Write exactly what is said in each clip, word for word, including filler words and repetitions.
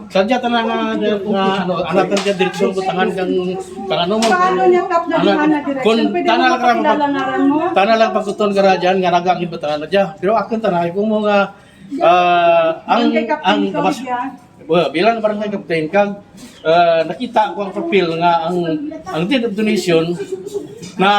Sadya tana nga, nga, ano, anatan dyan direksyon ko tangan kang, kang ano mo. Paano niya, Kap, na anak, nga na direksyon? Kung pwede tana mo lang pakilala nga ngaran mo? Tana lang pagkuton ka na dyan, nga nagangin ba tana na dyan. Pero akin tana, kung mo nga, ah, ang, Barangay Captain ang, ka, mas, Widya? Well, bilang barangay captain, kag, ah, nakita ko ang papel nga ang, ang deed of donation na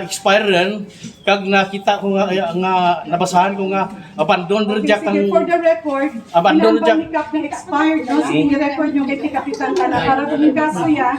expire rin, kag nakita ko nga, nga nabasahan ko nga abandon rin. Okay, dyan sige, ang for the record, abandon inambang dyan ni Kap nga expired, no? Sige, i-record nyo kay Kapitan ka na para kung kaso ya,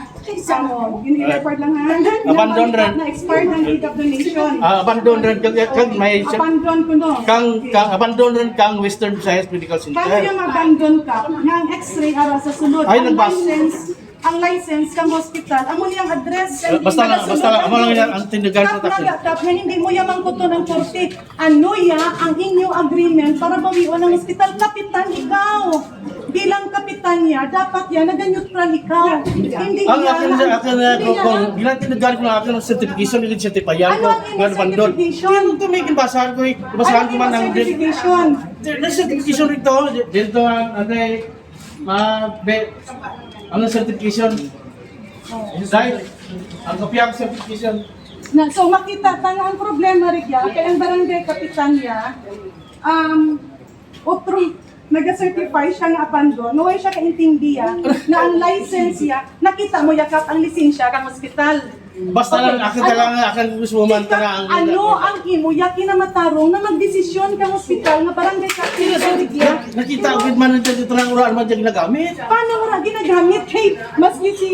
ano, i-record lang, ha? Abandon rin. Na expired ang deed of donation. Ah, abandon rin. Kag, kag may, abandon ko, no? Kang, kang, abandon rin kang Western Visayas Medical Center. Paano yung abandon ka? Nga ang x-ray ara sa sulod. Ay, ang nagbas- license, ang license kang hospital, amo niyang address. Eh, basta lang, basta lang, amo lang yan ang tindagan ko, Kap, Kap, nga hindi mo ya mangkuton ang korte. Ano ya ang inyo agreement para bawion ang hospital? Kapitan ikaw. Bilang kapitan niya, dapat ya naga-neutral ikaw. Hindi ang ya akin, na, akin, uh, hindi ya kung, na, kung ginatinagan ko lang akin ang certification, yung certification ano ko, ang inyong certification? Hindi ko may basahan ko, eh. Basahan ko man ang certification. Certification dito, dito ang, ano, eh, Ma, be, ang certification. Dahil, ang kopya ang certification. Na, so, makita ta nga ang problema, Rigya, kay ang barangay kapitan niya, um, otro, nag-certify siya nga abandon. Nga wala siya kaintindihan nga ang license niya, nakita mo, yakap ang lisensya kang ospital. Basta lang, okay, akin talaga, akin gusto mo man tara ang ano ang imo ya kinamatarong na magdesisyon kang ospital nga barangay captain sa Rigya? Nakita ko man ang dito lang, wala naman dyan ginagamit. Paano wala ginagamit? Kay maski si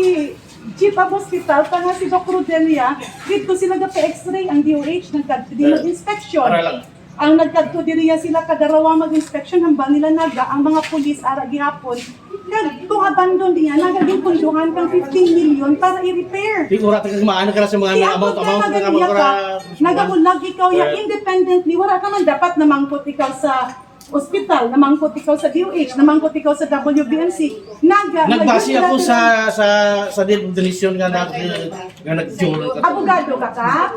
chief of hospital pa nga si Doc Rodel ya, dito sila nagpa-x-ray ang D O H, nagkadto din mag-inspection. Para lang. Ang nagkadto diriya sila kadarawa mag-inspection, hambal nila naga ang mga pulis ara gihapon. Kag kung abandon niya, nagaging punduhan kang fifteen million para i-repair. Di, wala ka maano ka na sa mga amount, amount na mga nagabulag ikaw ya independently, wala ka man dapat namangkot ikaw sa ospital, namangkot ikaw sa D O H, namangkot ikaw sa W B M C. Naga, nagbase ako sa, sa, sa deed of donation nga nag-, nga nag-, abogado ka, ka?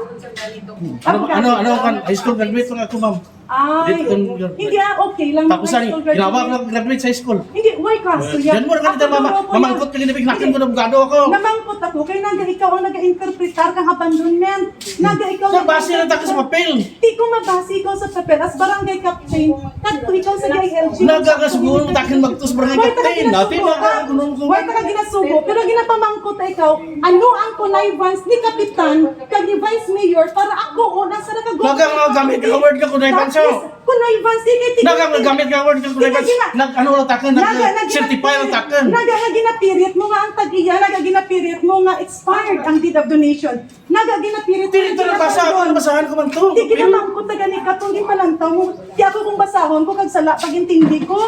Ano, ano, ano, kan, high school graduate lang ako, ma'am. Ay, hindi, ah, okay lang. Tapos, high school graduate. Ginawa ko lang graduate sa high school. Hindi, why kaso yan? Yan mo na kanita, mama. Mamangkot ka, ginawa ko na abogado ako. Namangkot ako, kay naga ikaw ang naga-interpretar kang abandonment. Naga ikaw ang nagbase lang ako sa papel. Di ko mabase ikaw sa papel. As barangay captain, kadto ikaw sa D I L G. Naga ka siguro, takin magtus barangay captain. Dati, mga gunong ko. Why ka ginasugo? Pero ginapamangkot na ikaw, ano ang connivance ni Kapitan kag ni Vice Mayor para ako, o, nasa nakagamit ka word ka, connivance, oh. Connivance, di kay tingin. Naga nga gamit ka word ka, connivance. Nag-ano lang takin, nag-certify lang takin. Naga nga ginapirit mo nga ang tag-iya, naga ginapirit mo nga expired ang deed of donation. Naga ginapirit mo. Dili ito nabasa, ako nabasahan ko man to. Di ginamangkot na gani ka, kung gipalantaw mo. Di ako kung basahon ko, kag sala pag-intindi ko.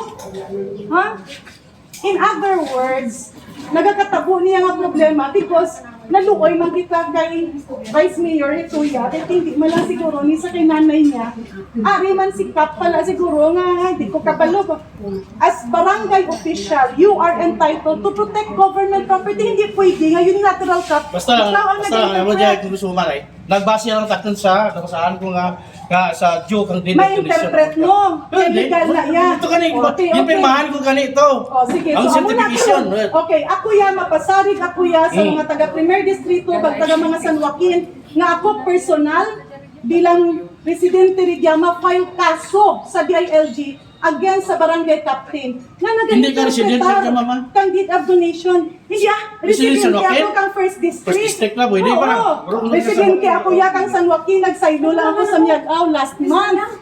Ha? In other words, nagakatabo niya nga problema because naluoy man kita kay Vice Mayor Retuya, kay hindi man lang siguro ni sa kay nanay niya. Ari man si Kap pala siguro nga, di ko kabalo. As barangay official, you are entitled to protect government property. Hindi pwede nga unilateral ka. Basta lang, ikaw ang basta lang, nag-interpret. Ano dyan, kung gusto mo, Maray? Nagbase lang takon sa, nabasahan ko nga, nga sa Jew kang deed of donation. Ma-interpret mo. Pero hindi. Legal na yan. Ito kani, okay, okay. Gipirmahan ko kani ito. Oh, sige. Ang so, amo na certification, ako. Right? Okay, ako yan, mapasarig ako yan sa mga taga Primer Distrito, kag taga mga San Joaquin, nga ako personal, bilang residente rigya, ma-file kaso sa D I LG against sa barangay captain nga nag-interpretar. Hindi ka residente ka, mama? Kang deed of donation. Hindi, ah, residente ako kang First District. First District na, pwede pa. Oo. Residente ako ya kang San Joaquin, nagsaylo lang ako sa Miag-ao last month.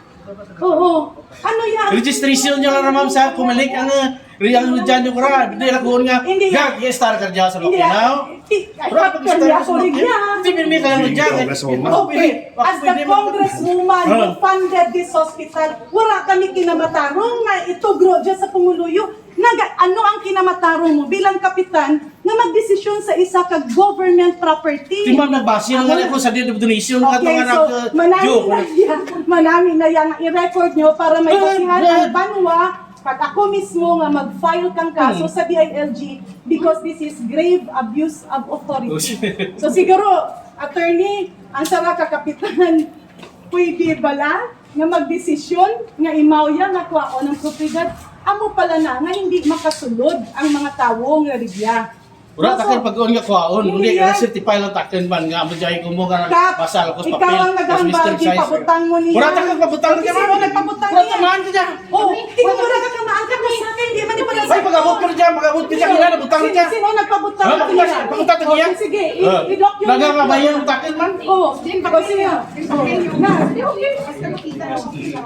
Oo. Ano yan? Registration niya lang, ma'am, sa Comelec ang, ah, Real mo dyan yung kura, hindi lang kuhon nga. Hindi. Gag, i-star ka dyan sa Hindi, Maguinao. ah, ti-, ay, Bro, pag-star ka dyan sa ako rin Maguinao. Yan. Hindi, may, may ka lang dyan. Congresswoman. Ako pwede, Okay, ako as the pwede mag- congresswoman who Ah. funded this hospital, wala kami kinamatarong nga itugro dyan sa Pumuluyo. Naga-, ano ang kinamatarong mo bilang kapitan nga magdesisyon sa isa ka government property? Di, ma'am, nagbase lang Ano? ako sa deed of donation, Okay, kato nga so, nag-, manami joke. na yan. Manami na yan. I-record nyo para may Ah, basihan ah. ang banwa. Kag ako mismo nga mag-file kang kaso Hmm. sa D I L G because this is grave abuse of authority. Oh, shit. So siguro, attorney, ang sara ka kapitan, pwede bala nga magdesisyon nga imaw ya nga kwaon ang propiedad? Amo pala na nga hindi makasulod ang mga tawo nga ribya. Wala ta kay pag-on nga kuhaon, hindi, certify lang ta kay man nga amo jay ko mo nga basal ko sa papel. Ikaw ang naghambal, gipabutang mo niya. Wala ta kay pabutang niya. Sino nagpabutang niya? Wala ta man niya. Oh, ikaw wala ka kamaan ka sa akin, di man di pala. Ay, pag-abot ko niya, pag-abot ko niya, nabutang niya. Sino nagpabutang niya? Pagkita niya. Sige, i-block yung. Nagamabayan ang takil man. Oh, sige. Na, okay.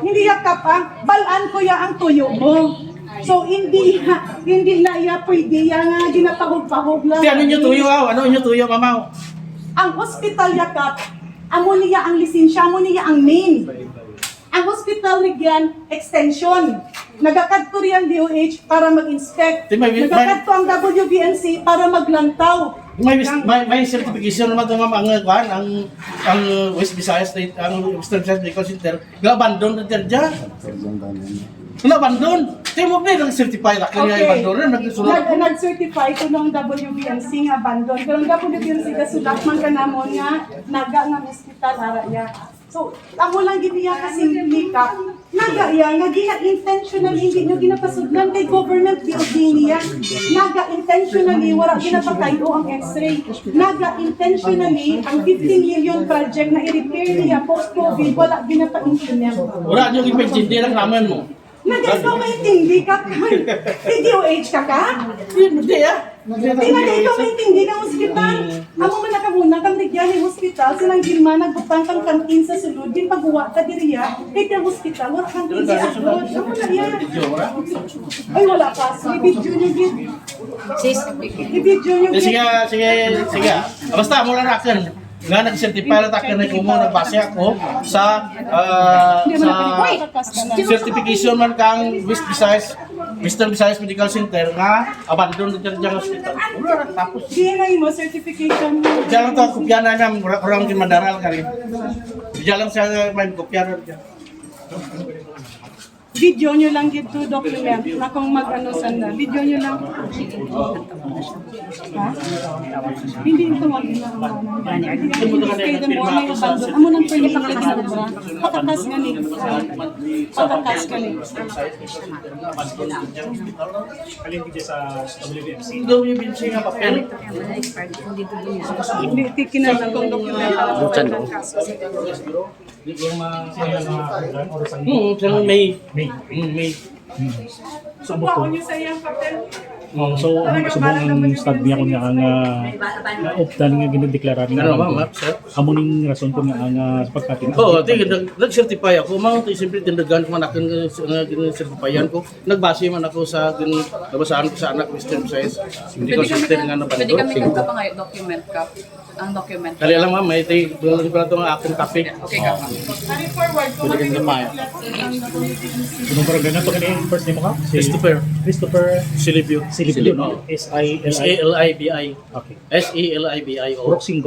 Hindi yakap, ah. Balaan ko ya ang tuyo mo. So, hindi, hindi na iya pwede ya nga ginapahog-pahog lang. Ti, ano inyo tuyo, aw? Ano inyo tuyo, mamaw? Ang hospital yakap, amo niya ang lisensya, amo niya ang name. Ang hospital ni Gian, extension. Nagakadto riyan D O H para mag-inspect. Ti, may, may, nagakadto ang W B N C para maglantaw. May, may, may certification naman ito, ma'am, ang, kuwan, ang, ang West Visayas State, ang Western Visayas Medical Center. Ga-abandon na dyan dyan. Ga-abandon. Ti mo ba nang certify na kanya? Okay. Abandon na, nagsulat. Nag-, nag-certify ko ng W B N C nga abandon. Pero ang W B N C gasulat man ka namon nga naga nga hospital ara ya. So, amo lang gid niya ka simple ka. Naga ya nga gina-, intentionally hindi nyo ginapasudlan kay government building niya. Naga intentionally wala ginapatayo ang X-ray. Naga intentionally ang fifteen million project na i-repair niya post-COVID wala ginapa-implement. Wala nyo ipag-intindi ang ramen mo. Nagay ka maintindi ka? May D O H ka ka? Hindi, ah. Di na kayo ikaw maintindi kang hospital. Amo man nakamuna kang Ligyani Hospital, silang Gilma nagbutang kang kantin sa sulod, din pagbuwa ka diriya, kay kang hospital, wala kang kantin sa sulod. Amo na yan. Ay, wala pa. So, i-video nyo gid. Sis. I-video nyo gid. Sige, sige, sige. Basta, mula na akin. Nga nag-certify lang ta kani ko mo, nagbase ako sa, ah, sa certification man kang West Visayas, Western Visayas Medical Center nga abandon na dyan ang hospital. Wala na, tapos. Di na imo certification. Diyan lang to, kopya na nga, mura, mura ang ginmadaral ka rin. Diyan lang siya, may kopya na dyan. Video nyo lang gid to document na kung mag-ano sanda. Video nyo lang. Ha? Hindi ito wag na. Kay the more may abandon. Amo nang pwede pakakas na sobra. Pakakas gani. Pakakas gani. Kaling kita sa W B M C. W B M C nga papel. Hindi, tikinan lang kung document. Buksan ko. Di ko ma-, ano, ano, ano, ano, ano, Hmm, sa May. May. Hmm, May. Hmm. Sa buto. Kuhaon niyo sa iyang papel. Oh, so, ang subong ang stad niya kung nga, nga, nga optan nga ginadeklara niya. Ano, ma'am, ma'am, sir? Amo ning rason ko nga, nga sa pagkati-, Oo, ti, nag-, nag-certify ako. Mao, ti, siyempre, tindagan ko man akin nga, nga gin-certifyan ko. Nagbase man ako sa gin-, nabasahan ko sa anak, Mister Visayas. Hindi ko certain nga nabandol. Pwede kami nagkapangayo, document ka. Ang document. Dali lang, ma'am. May ti-, doon pala itong akong copy. Okay ka. Ano yung forward ko? Pwede kang gamay. Anong barangay na to? Ano yung first name mo ka? Si Christopher. Christopher Silibio. Silibio, no? Silibio. S I L I? S A L I B I. Okay. S A L I B I O. Purok Singgo.